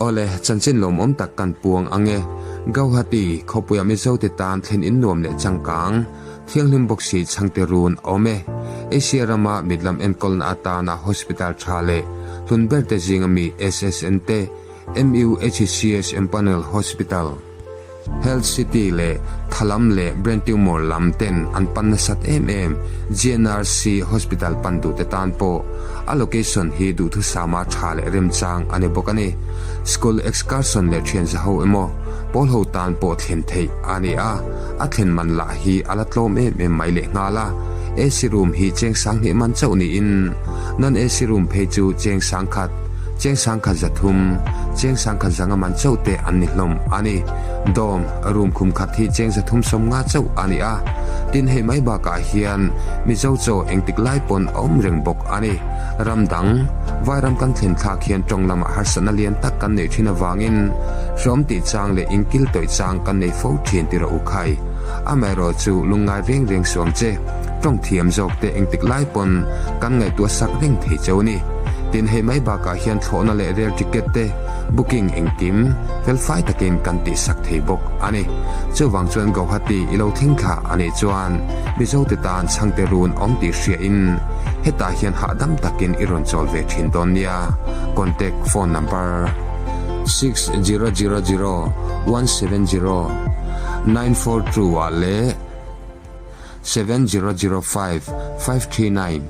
Awle, chanchin lawmawm tak kan puang ang e. Gauhati, khawpuia Mizote tan thlen in nuam leh changkang, thianghlim bawk si chhangte run a awm e. Asia rama mitlam enkawlna atana hospital tha leh hlun berte zinga mi SSN te, MUHCS Empanel Hospital, Health City leh Thalam leh Brain Tumor lam ten an pan nasat em em GNRC Hospital pan duhte tan pawh a location hi duhthusama tha leh remchang a ni bawk a ni. School excursion leh thianza ho emaw pawl ho tan pawh thlen theih a ni a, a thlen man lah hi a la tlawm em em mai leh nghal a. AC room hi cheng sanghnih man chauh niin non AC room phei chu cheng sangkhat, cheng sangkhat zathum, cheng sangkhat zanga man chauh te an ni hlawm a ni. Dawm, room khum khat hi cheng 350 chauh a ni a, tin hei mai bakah hian Mizo chaw engtik lai pawn a awm reng bawk a ni. Ram dang, Vairam kan thlen thlak hian tawng lamah harsatna lian tak kan neih thin avangin hrawm tih chang leh inkil tawih chang kan nei fo thin ti rawh u khai. Amaherawh chu lungngai reng reng suam che, tawng thiam zawk te engtik lai pawn kan ngaihtuah sak reng thei cheu a ni. Tin hei mai bakah hian thlawhna leh rel ticket te booking engkim felfai takin kan tihsak thei bawk a ni. Chuvang chuan Gauhati i lo thleng thla a nih chuan Mizote tan chhangte run awm tih hriain hetah hian hahdam takin i rawn chawl ve thin dawn nia. Contact phone number, 6000 170 942 ah leh 7005 539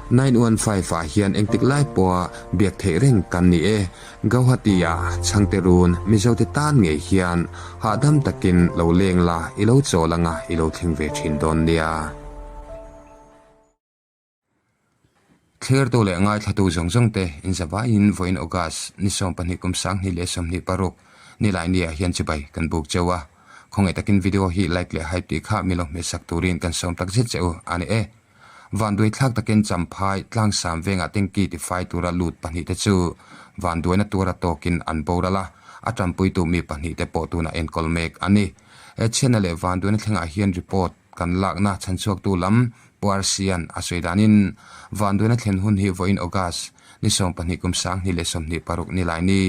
915 ah hian engtik lai pawha biak theih reng kan ni e. Gauhati-a chhangte run Mizote tan ngei hian hahdam takin lo leng la i lo chawl anga i lo thleng ve thin dawn nia. Thlertu leh ngaithlatu zawng zawng te inzavaiin vawiin August ni 12 kum 2026 Nilainiah hian chibai kan buk cheu a. Khawngaih takin video hi like leh hype tih kha mi lo hmehsak turin kan sawm tak zet che u a ni e. Vanduai thlak takin Champhai tlangsam vengah tanki tifai tura lut pahnihte chu vanduaina tura tawkin an boral a, a tanpuitu mi pahnihte pawh tunah enkawl mek a ni. He chhiatna leh vanduaina thlengah hian report kan lakna chhanchhuaktu lam Puarsian a sawi danin vanduaina thlen hun hi vawiin August ni 12 kum 2026 ni lai ni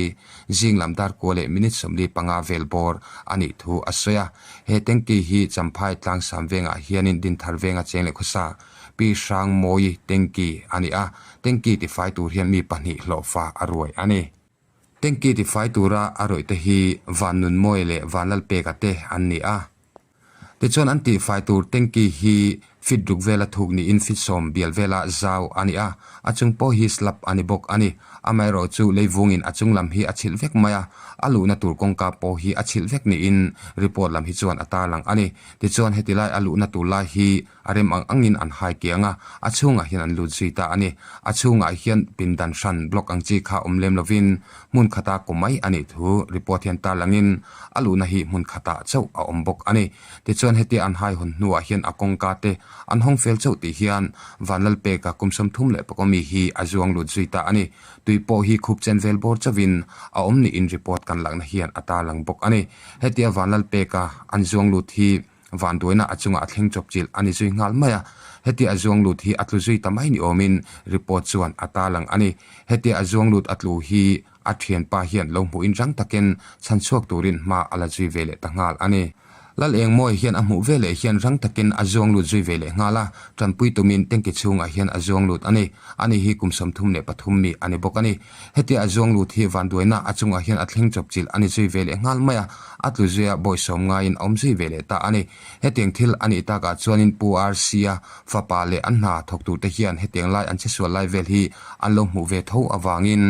zing lam dar kua leh minute 45 vel bawr a nih thu a sawi a. He tanki hi Champhai tlangsam vengah hianin Dinthar venga cheng leh khawsa Pi Hrangmawi tanki a ni a, tanki tifai tur hian mi pahnih hlawhfa a ruai a ni. Tanki tifai tura a rawih te hi Vannunmawi leh Vanlalpeka te an ni a. Tichuan an tihfai tur tanki hi feet ruk vela thuk niin feet sawm bial vela zau a ni a, a chung pawh hi slab a ni bawk a ni. Amaherawh chu leivungin a chung lam hi a chhilh vek mai a, a luhna tur kawngka pawh hi a chhilh vek niin report lam hi chuan a tarlang a ni. Tichuan heti lai a luhna tur lai hi A rem ang angin an hai kiang a, a chhungah hian an lut zui ta a ni. A chhungah hian pindan hran block ang chi kha awm lem lovin hmun khata kaw mai a nih thu report hian tarlangin a luhna hi hmun khatah chauh a awm bawk a ni. Tichuan hetia an hai hawn hnuah hian a kawngka te an hawng fel chauh tih hian Vanlalpeka kum 31 mi hi a zuang lut zui ta a ni. Tui pawh hi khup chen vel bawr chauhin a awm niin report kan lakna hian a tarlang bawk a ni. Hetia Vanlalpeka an zuang lut hi Vanduaina a chungah a thleng chawp chilh a ni zui nghal mai a, hetia a zuang lut hi a tlu zui ta mai ni awmin report chuan a tarlang a ni. Hetia a zuang lut a tlu hi a thianpa hian lo hmuhin rang takin chhan chhuak turin hma a la zui ve leh ta nghal a ni. Lal Engmawi hian a hmuh veleh hian rang takin a zuang lut zui ve leh nghal a, tanpui tumin tanki chhungah hian a zuang lut a ni. Ani hi kum 33 mi a ni bawk a ni. Hetia a zuang lut hi vanduaina a chungah hian a thleng chawp chilh a ni zui ve leh nghal mai a, a tlu zuia bawi sawm ngaiin a awm zui ve leh ta a ni. Hetiang thil a nih takah chuanin Pu RC-a fapa leh an hna thawk turte hian hetiang lai an che sual lai vel hi an lo hmuh ve tho avangin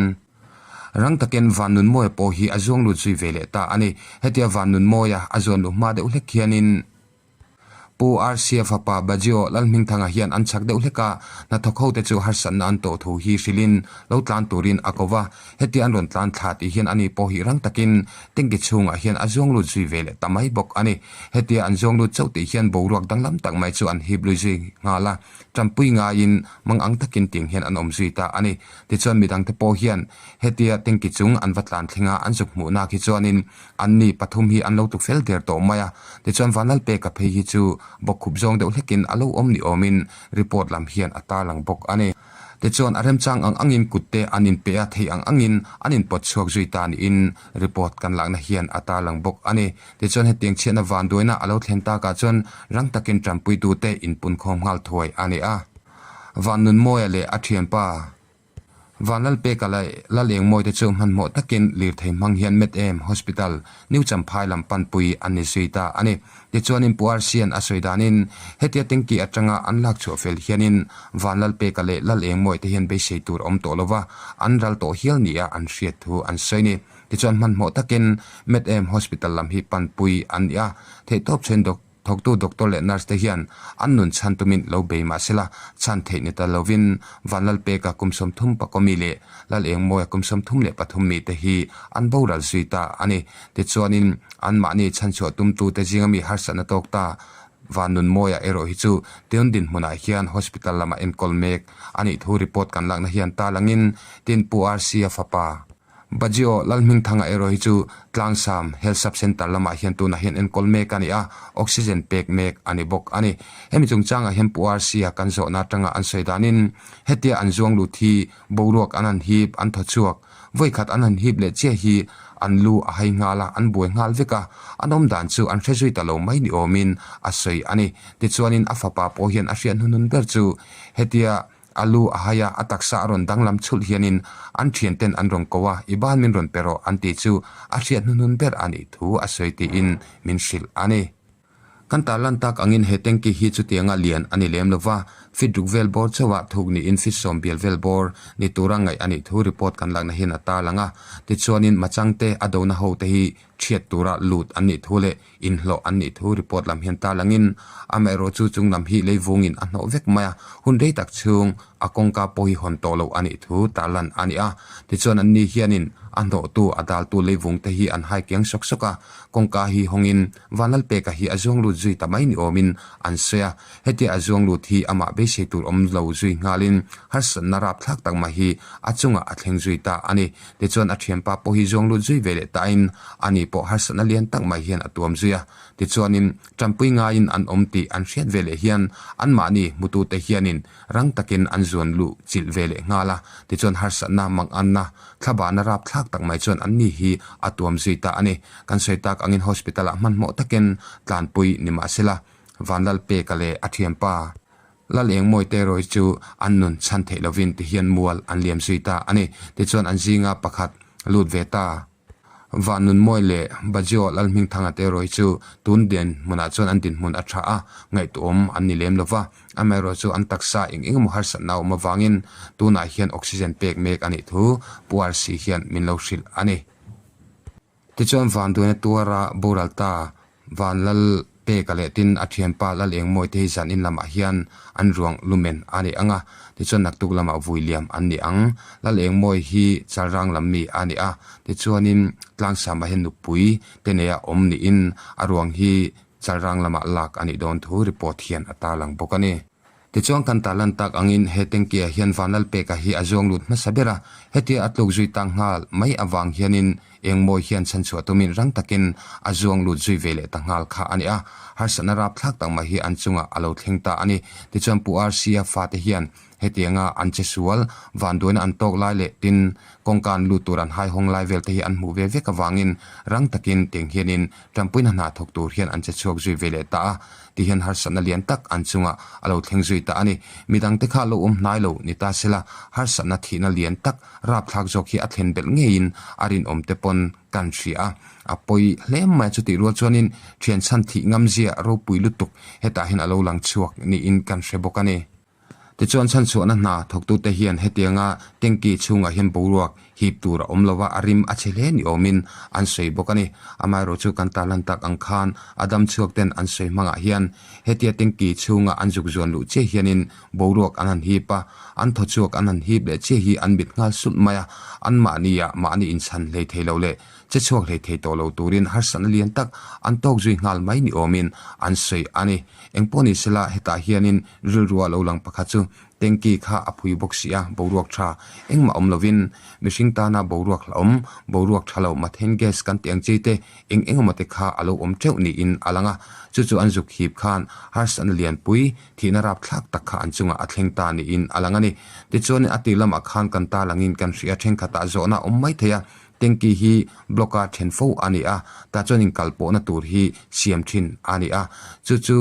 rang takin Vannunmawia pawh hi a zuang lut zui ve leh ta a ni. Hetia Vannunmawia a zuan luh hma deuh hlek hianin Pu RCA fapa Bajio Lalhmingthanga hian an chak deuh hlek a, hnathawk hote chu harsatna an tawh thu hi hrilhin lo tlan turin a ko va. Hetia an rawn tlan thla tih hian ani pawh hi rang takin tanki chhungah hian a zuang lut zui ve leh ta mai bawk a ni. Hetia an zuang lut chauh tih hian boruak danglam tak mai chu an hip lui zui nghal a, tanpui ngaiin mang ang takin ting hian an awm zui ta a ni. Tichuan midangte pawh hian hetia tanki chung an va tlan thleng a, an zuk hmuhna khi chuanin An ni pathum hi an lo tuk fel der tawh mai a, tichuan Vanlalpeka phei hi chu bawkkhup zawng deuh hlekin a lo awm ni awmin report lam hian a tarlang bawk a ni. Tichuan a remchang ang angin kutte an inpe a, thei ang angin an inpawt chhuak zui ta niin report kan lakna hian a tarlang bawk a ni. Tichuan hetiang chhiatna vanduaina a lo thlen takah chuan rang takin tanpuitute inpunkhawm nghal thuai a ni a. Vannunmawia leh a thianpa Vanlalpeka leh Lalengmawite te chu hmanhmawh takin lirthei hmang hian Med Em Hospital, New Champhai lam panpui an ni zui ta a ni. Tichuanin Pu Arsian a sawi danin hetia tanki atanga an lak chhuah fel hianin Vanlalpeka leh Lalengmawite te hian beisei tur awm tawh lova an ral tawh hial nia an hriat thu an sawi ni. Tichuan hmanhmawh takin Med Em Hospital lam hi panpui an ni a, theihtawp chhuin Thawktu doctor leh nurse te hian an nun chhan tumin lo bei mah sela, chhan theih ni ta lovin Vanlalpeka kum 30 pakawmi leh Lalengmawia kum 33 mi te hi an boral zui ta a ni. Tichuanin anmahni chhanchhuah tumtute zinga mi harsatna tawk ta Vannunmawia erawh hi chu tun dinhmunah hian hospital lamah enkawl mek a nih thu report kan lakna hian talangin tin Pu RC-a fapa Bajio Lalhmingthanga erawh hi chu Tlangsam Health Sub Centre lamah hian tunah hian enkawl mek a ni a, oxygen pek mek a ni bawk a ni. Hemi chungchangah hian Pu RC-a kan zawhna atanga an sawi danin hetia an zuang lut hi boruak an han hip, an thaw chhuak. Vawi khat an han hip leh chiah hi an lu a hai nghal a, an buai nghal vek a, an awm dan chu an hre zui ta lo mai ni awmin a sawi a ni. Tichuanin a fapa pawh hian a hriat hnuhnun ber chu hetia A lu a hai a, a taksa a rawn danglam chhulh hianin an thianten an rawn ko a, i ban min rawn pe rawh an tih chu a hriat hnuhnun ber a nih thu a sawi tiin min hrilh a ni. Kan tarlan tak angin he tanky hi chutianga lian a ni lem lova, feet ruk vel bawr chauha thuk niin feet 10 bial vel bawr ni tura ngaih a nih thu report kan lakna hian a tarlang a. Tichuanin machangte a dona hote hi thiat tura lut an nih thu leh Inhlawh an nih thu report lam hian tarlangin amaherawh chu chung lam hi leivungin a hnawh vek mai a, hun rei tak chhung a kawngka pawh hi hawn tawh loh a nih thu tarlan a ni a. Tichuan an ni hianin a hnawhtu a daltu leivung te hi an hai kiang sawk sawk a, kawngka hi hawngin Vanlalpeka hi a zuang lut zui ta mai ni awmin an sawi a. Hetia a zuang lut hi amah beisei tur awm lo zui nghalin harsatna rapthlak tak mai hi a chungah a thleng zui ta a ni. Tichuan a thianpa pawh hi zuang lut zui ve leh tain ani pawh harsatna lian tak mai hian a tuam zui a. Tichuanin tanpui ngaiin an awm tih an hriat ve leh hian anmahni hmutute hianin rang takin an zuan luh chilh ve leh nghal a. Tichuan harsatna manganna thlabahna rapthlak tak mai chuan anni hi a tuam zui ta a ni. Kan sawi tak angin hospital-ah hmanhmawh takin tlanpui ni mahsela Vanlalpeka leh a thianpa Lalengmawite erawh hi chu an nun chhan theih lovin ti hian mual an liam zui ta a ni. Tichuan an zinga pakhat lut ve ta. Vannunmawi leh Bajio Lalhmingthanga te erawh hi chu tun dinhmunah chuan an dinhmun a tha a, ngaihtuahawm an ni lem lova. Amaherawh chu an taksa eng eng emaw harsatna a awm avangin tunah hian oxygen pek mek a nih thu Pu RC hian min lo hrilh a ni. Tichuan Vanduaina tuara boral ta Vanlal Peka leh tin a thianpa Lal Engmawi te hi zan in lamah hian an ruang lumen a ni ang a, tichuan naktuk lamah vui liam an ni ang. Lal Engmawi hi Chalrang lam mi a ni a, tichuanin Tlangsama hian nupui te neia awm niin a ruang hi Chalrang lamah lak a nih dawn thu report hian a tarlang bawk a ni. Tichuan kan tarlan tak angin he tanky-ah hian Vanlalpeka hi a zuang lut hmasa ber a, hetia a tluk zui tak nghal mai avang hianin Engmawi hian chhanchhuah tumin rang takin a zuang lut zui ve leh ta nghal kha a ni a, harsatna rapthlak tak mai hi an chungah a lo thleng ta a ni. Tichuan Pu RC-a fate hian hetianga an che sual, vanduaina an tawk lai leh tin kawngka an lut tur an haihawng lai vel te hi an hmuh ve vek avangin rang takin tiang hianin Tanpuina hna thawk tur hian an che chhuak zui ve leh ta a, ti hian harsatna lian tak an chungah a lo thleng zui ta a ni. Midangte kha lo awm hnai lo ni ta sela, harsatna thihna lian tak rapthlak zawk hi a thlen belh ngeiin a rinawm te pawn kan hria a. A pawi hle mai a, chutih rual chuanin thian chhan thih ngamzia ropui lutuk hetah hian a lo lang chhuak niin kan hre bawk a ni. Tichuan chhanchhuahna hna thawktute hian hetianga tanky chhungah hian boruak hip tur a awm lo a, a rim a chhe hle ni awmin an sawi bawk a ni. Amaherawh chu kan tarlan tak ang khan a dam chhuak ten an sawi hmangah hian hetia tanky chhunga an zuk zuan luh chiah hianin boruak an han hip a, an thaw chhuak an han hip leh chiah hi an mit nghal sulh mai a, anmahnia mahni inchhan hlei thei lo leh che chhuak hlei thei tawh lo turin harsatna lian tak an tawk zui nghal mai ni awmin an sawi a ni. Engpawh ni sela hetah hianin rilrua lo lang pakhat chu. Tanky kha a phui bawk si a, boruak tha engmah awm lovin mihring tana boruak hlauhawm, boruak tha lo methane gas kan tih ang chi te eng eng emaw te kha a lo awm teuh niin a lang a. Chu chu an zuk hip khan harsatna lianpui thihna rapthlak tak kha an chungah a thleng ta niin a lang a ni. Tichuanin a tir lamah khan kan tarlangin kan hria thenkhatah zawhna a awm mai thei a, Tanky hi block a then fo a ni a, tah chuan inkalpawhna tur hi siam thin a ni a, chu chu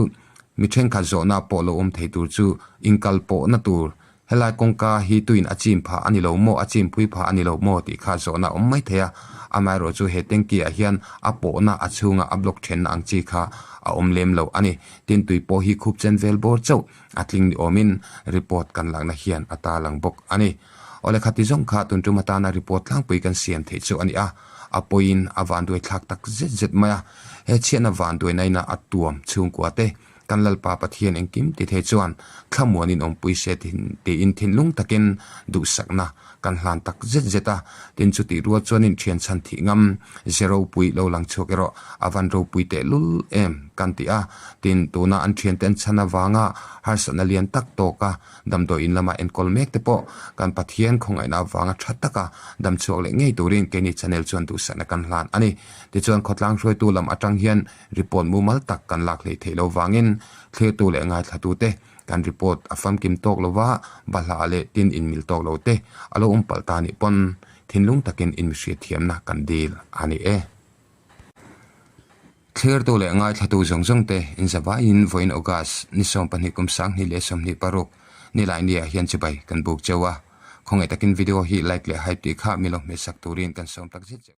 mi thenkhat zawhna pawh lo awm thei tur chu inkalpawhna tur helai kawngka hi tuin a chim phah a ni lo maw, a chim phui phah a ni lo maw tih kha zawhna a awm mai thei a, amaherawh chu he tanky ah hian a pawhna a chhunga a block thenna ang chi kha a awm lem lo a ni. Tin tui pawh hi khup chen vel bawr chauh a tling ni awmin report kan lakna hian a tarlang bawk a ni. Awle khati zawng kha tun tum atana report tlangpui kan siam theih chu a ni a, a pawiin a vanduai thlak tak zet zet mai a, he chhiatna vanduaina ina a tuam chhungkua te kan Lalpa Pathian engkim ti thei chuan thlamuanin awmpui se tiin thinlung takin duhsakna kan hlan tak zet zet a, tin chutih rual chuanin thian chhan thih ngam ze ropui lo lang chhuak erawh a van ropui tehlul em kan ti a, tin tuna an thiante an chhan avanga harsatna lian tak tawka Damdawi in lama enkawl mek te pawh kan Pathian khawngaihna avanga tha taka dam chhuak leh ngei turin keini channel chuan duhsakna kan hlan a ni. Tichuan khawtlang hruaitu lam atang hian report mumal tak kan lak hleih theih lo vangin thlirtu leh ngaithlatu te kan report a famkim tawk lova bahlah leh tin inmil tawk lo te a lo awm palh ta nih pawn thinlung takin inmihriatthiamna kan dil a ni e. Thlirtu leh ngaithlatu zawng zawng te inzavaiin vawiin August ni 12 kum 2026 Nilaini ah hian chibai kan buk cheu a, khawngaih takin video hi like leh hype tih kha mi lo hmehsak turin kan sawm tak zet zet.